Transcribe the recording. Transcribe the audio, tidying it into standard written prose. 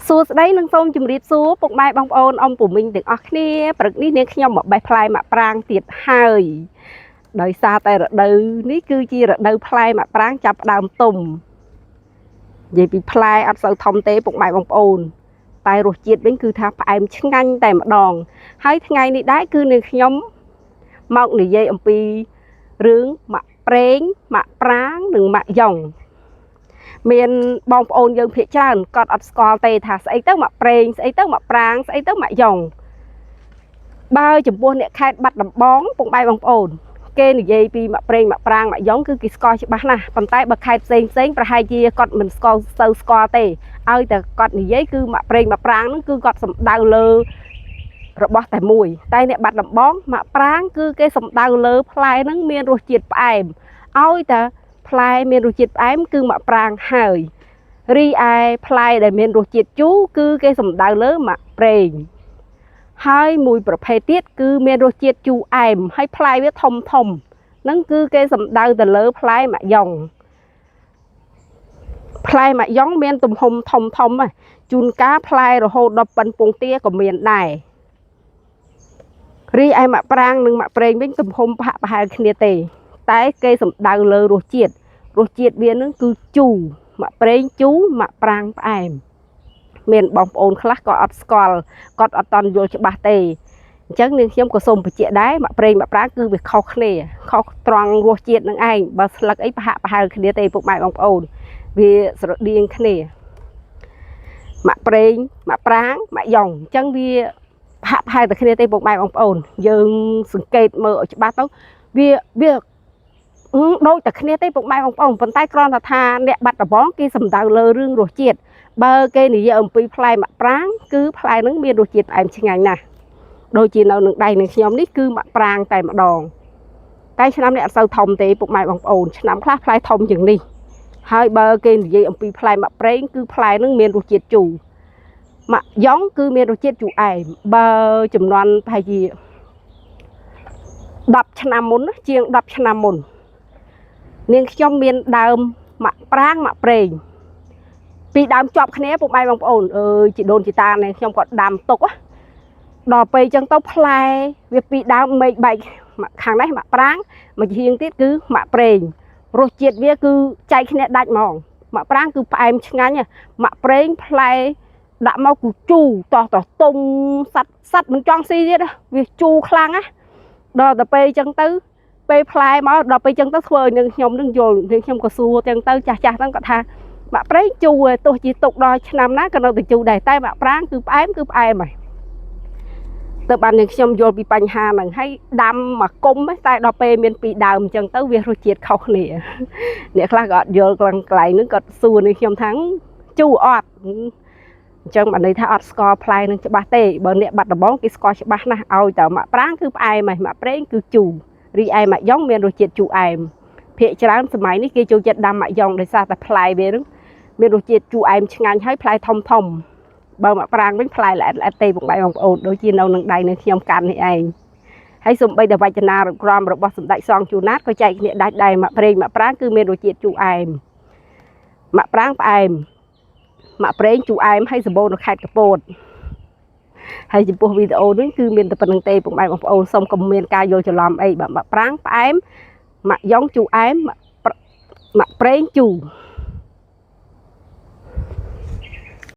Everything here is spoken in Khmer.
សួស្តីនិងសូមជម្រាបសួរពុកម៉ែបងប្អូនអ៊ំពូមីងទាំងអស់គ្នាព្រឹកនេះនាងខ្ញុំមកបេះផ្លែមាក់ប្រាងទៀតហើយដោយសារតែរដូវនេះគឺជារដូវផ្លែមាក់ប្រាងចាប់ផ្ដើមទុំនិយាយពីផ្លែអត់សូវធំទេពុកម៉ែបងប្អូនតែរសជាតិវិញគឺថាផ្អែមឆ្ងាញ់តែម្ដងហើយថ្ងៃនេះដែរគឺនាងខ្ញុំមកនិយាយអំពីរឿងមាក់ប្រេងមាក់ប្រាងនិងមាក់យ៉ុង មានបងប្អូនយើងភាគច្រើនគាត់អត់ស្គាល់ទេថាស្អីទៅមកប្រេងស្អីទៅមកប្រាងស្អីទៅមកយ៉ុងបើចំពោះអ្នកខេត្តបាត់ដំបងពុកម៉ែបងប្អូនគេនិយាយពីមកប្រេងមកប្រាងមកយ៉ុងគឺគេស្គាល់ច្បាស់ណាស់ប៉ុន្តែបើខេត្តផ្សេងផ្សេងប្រហែលជាគាត់មិនស្គាល់សូវស្គាល់ទេឲ្យតែគាត់និយាយគឺមកប្រេងមកប្រាងហ្នឹងគឺគាត់សំដៅលើរបស់តែមួយតែអ្នកបាត់ដំបងមកប្រាងគឺគេសំដៅលើផ្លែហ្នឹងមានរសជាតិផ្អែមឲ្យតែផ្លែមានរសជាតិផ្អែមគឺមកប្រាងហើយ រីឯផ្លែដែលមានរសជាតិជូរគឺគេសំដៅលើមាក់ប្រេងហើយមួយប្រភេទទៀតគឺមានរសជាតិជូរអែមហើយផ្លែវាធំធំហ្នឹងគឺគេសំដៅទៅលើផ្លែម៉ាក់យ៉ុងផ្លែម៉ាក់យ៉ុងមានទំហំធំធំហ៎ជួនកាលផ្លែរហូតដល់ប៉ុនពងទាក៏មានដែររីឯមាក់ប្រាងនិងមាក់ប្រេងវិញទំហំប្រហាក់ប្រហែលគ្នាទេតែគេសំដៅលើរសជាតិរសជាតិវានឹងគឺជូរមាក់ប្រេងជូរមាក់ប្រាងផ្អែម មានបងប្អូនខ្លះក៏អត់ស្គាល់គាត់អត់តន់យល់ច្បាស់ទេអញ្ចឹងនាងខ្ញុំក៏សូមបញ្ជាក់ដែរមាក់ប្រេងមាក់ប្រាងគឺវាខុសគ្នាខុសត្រង់រសជាតិនឹងឯងបើស្លឹកអីប្រហាក់ប្រហែលគ្នាទេពុកម៉ែបងប្អូនវាស្រដៀងគ្នាមាក់ប្រេងមាក់ប្រាងមាក់យ៉ុងអញ្ចឹងវាប្រហាក់ប្រហែលតែគ្នាទេពុកម៉ែបងប្អូនយើងសង្កេតមើលឲ្យច្បាស់ទៅវាវាដូចតែគ្នាទេពុកម៉ែបងប្អូនប៉ុន្តែគ្រាន់តែថាអ្នកបាត់ដំបងគេសំដៅលើរឿងរសជាតិ បើគេនិយាយអំពីផ្លែមាក់ប្រាងគឺផ្លែហ្នឹងមានរសជាតិផ្អែមឆ្ងាញ់ណាស់ដូចជានៅនឹងដៃនឹងខ្ញុំនេះគឺមាក់ប្រាងតែម្ដងតែឆ្នាំនេះអត់សូវធំទេពុកម៉ែបងប្អូនឆ្នាំខ្លះផ្លែធំជាងនេះហើយបើគេនិយាយអំពីផ្លែមាក់ប្រេងគឺផ្លែហ្នឹងមានរសជាតិជូរម៉ាក់យ៉ុងគឺមានរសជាតិជូរអែមបើចំនួនប្រហែលជា10ឆ្នាំមុនណាជាង10ឆ្នាំមុននាងខ្ញុំមានដើមមាក់ប្រាងមាក់ប្រេង ពីដើមជាប់គ្នាពុកម៉ែបងប្អូនអើយជីដូនជីតានេះខ្ញុំក៏ដាំទុកណាដល់ពេលអញ្ចឹងទៅផ្លែវាពីដើមមេឃបែកខាងនេះមាក់ប្រាងមួយជាងទៀតគឺមាក់ប្រេងរសជាតិវាគឺចែកគ្នាដាច់ហ្មងមាក់ប្រាងគឺផ្អែមឆ្ងាញ់ណាមាក់ប្រេងផ្លែដាក់មកគឺជូរតោះតោះទុំសัตว์សัตว์មិនចង់ស៊ីទៀតណាវាជូរខ្លាំងណាដល់ទៅពេលអញ្ចឹងទៅពេលផ្លែមកដល់ពេលអញ្ចឹងទៅធ្វើឲ្យនឹងខ្ញុំនឹងយល់នឹងខ្ញុំក៏សួរទាំងទៅចាស់ចាស់ហ្នឹងគាត់ថា បាក់ប្រេងជូរឯងទោះជាទុកដល់ឆ្នាំណាក៏នៅតែជូរដែរតែបាក់ប្រាងគឺផ្អែមគឺផ្អែមហើយទៅបាននឹងខ្ញុំយល់ពីបញ្ហាហ្នឹងហើយដាំមកគុំឯងតែដល់ពេលមានពីរដើមអញ្ចឹងទៅវារសជាតិខុសគ្នាអ្នកខ្លះក៏អត់យល់កន្លែងហ្នឹងគាត់សួរនឹងខ្ញុំថាជូរអត់អញ្ចឹងបានន័យថាអត់ស្គាល់ផ្លែនឹងច្បាស់ទេបើអ្នកបាត់ដំបងគេស្គាល់ច្បាស់ណាស់ឲ្យតែមាក់ប្រាងគឺផ្អែមហើយមាក់ប្រេងគឺជូររីឯមាក់យ៉ុងមានរសជាតិជូរអែមភាគច្រើនសម័យនេះគេចូលចិត្តដាំមាក់យ៉ុងដោយសារតែផ្លែវាហ្នឹង មានរសជាតិជូរអែមឆ្ងាញ់ហើយផ្លែធំធំបើមកប្រាងវិញផ្លែល្អិតល្អិតទេពុកម៉ែបងប្អូនដូចជានៅនឹងដៃនឹងខ្ញុំកាន់នេះឯងហើយសំបីតែវចនានុក្រមរបស់សម្ដេចសង្ឃជួនណាតក៏ចែកគ្នាដាច់ដែរមកប្រេងមកប្រាងគឺមានរសជាតិជូរអែមមកប្រាងផ្អែមមកប្រេងជូរអែមហើយសម្បូរនៅខេត្តកពតហើយចំពោះវីដេអូនេះគឺមានតែប៉ុណ្្នឹងទេពុកម៉ែបងប្អូនសូមកុំមានការយល់ច្រឡំអីបើមកប្រាងផ្អែមមកយ៉ងជូរអែមមកប្រេងជូរ